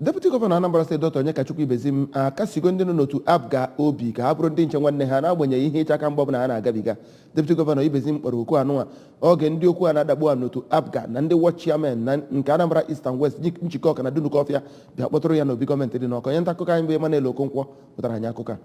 Deputy Gọvanọ Anambra Steeti, Dr. Onyekachukwu Ibezim, akasigo ndị nọ n'otu APGA obi ka ha bụrụ ndị nche nwanne ha, n'agbanyeghị ihe ịcha aka mgba ọbụla ha na-agabiga. Deputy Gọvanọ Ibezim kpọrọ oku anụnwa oge ndị okwu a na-adakpu a n'otu APGA na ndị ward chairman na nke Anambra East and West, Njikọka na Dunukọfịa bịa kpọtụrụ ya n'obi gọọmenti dị n'Ọka. Onye nta akụkọ anyị bụ Emmanuel Okonkwo pụtara anyị akụkọ a.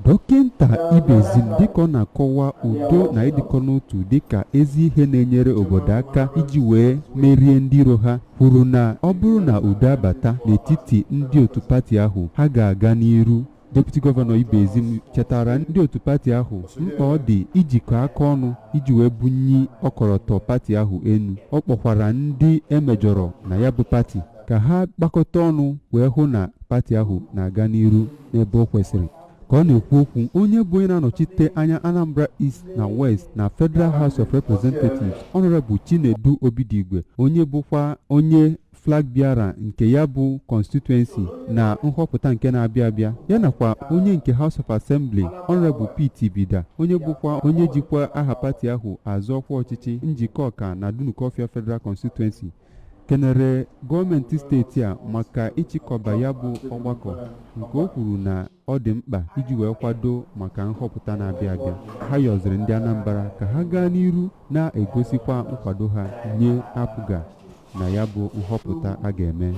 Dọkịnta Ibezim, dịka ọ na-akọwa udo na ịdịkọ n'otu dịka ezi ihe na-enyere obodo aka iji wee merie ndị iro ha, kwuru na ọ bụrụ na udo abata n'etiti ndị otu pati ahụ, ha ga-aga n'iru. Deputy Gọvanọ Ibezim chetara ndị otu pati ahụ mkpa ọ dị ijikọ aka ọnụ iji wee bunye ọkọlọtọ pati ahụ enu. Ọ kpọkwara ndị emejọrọ na ya bụ pati ka ha gbakọta ọnụ wee hụ na pati ahụ na-aga n'iru n'ebe o kwesịrị. Ka ọ na-ekwu okwu, onye bụ onye na-anọchite anya Anambra East na West na Federal House of Representatives, Honorable Chinedu Obidigwe, onye bụkwa onye flag bearer nke ya bụ constituency na nhọpụta nke na-abịa abịa, ya nakwa onye nke House of Assembly, Honorable Pete Bida, onye bụkwa onye jikwa aha pati ahụ azọ ọkwa ọchịchị Njikọka na Dunukọfịa Federal Constituency, kenere gọọmenti steeti a maka ịchịkọba ya bụ ọgbakọ, nke o kwuru na ọ dị mkpa iji wee kwado maka nhọpụta na-abịa abịa. Ha yọziri ndị Anambra ka ha gaa n'iru na-egosikwa nkwado ha nye APGA na ya bụ nhọpụta a ga-eme.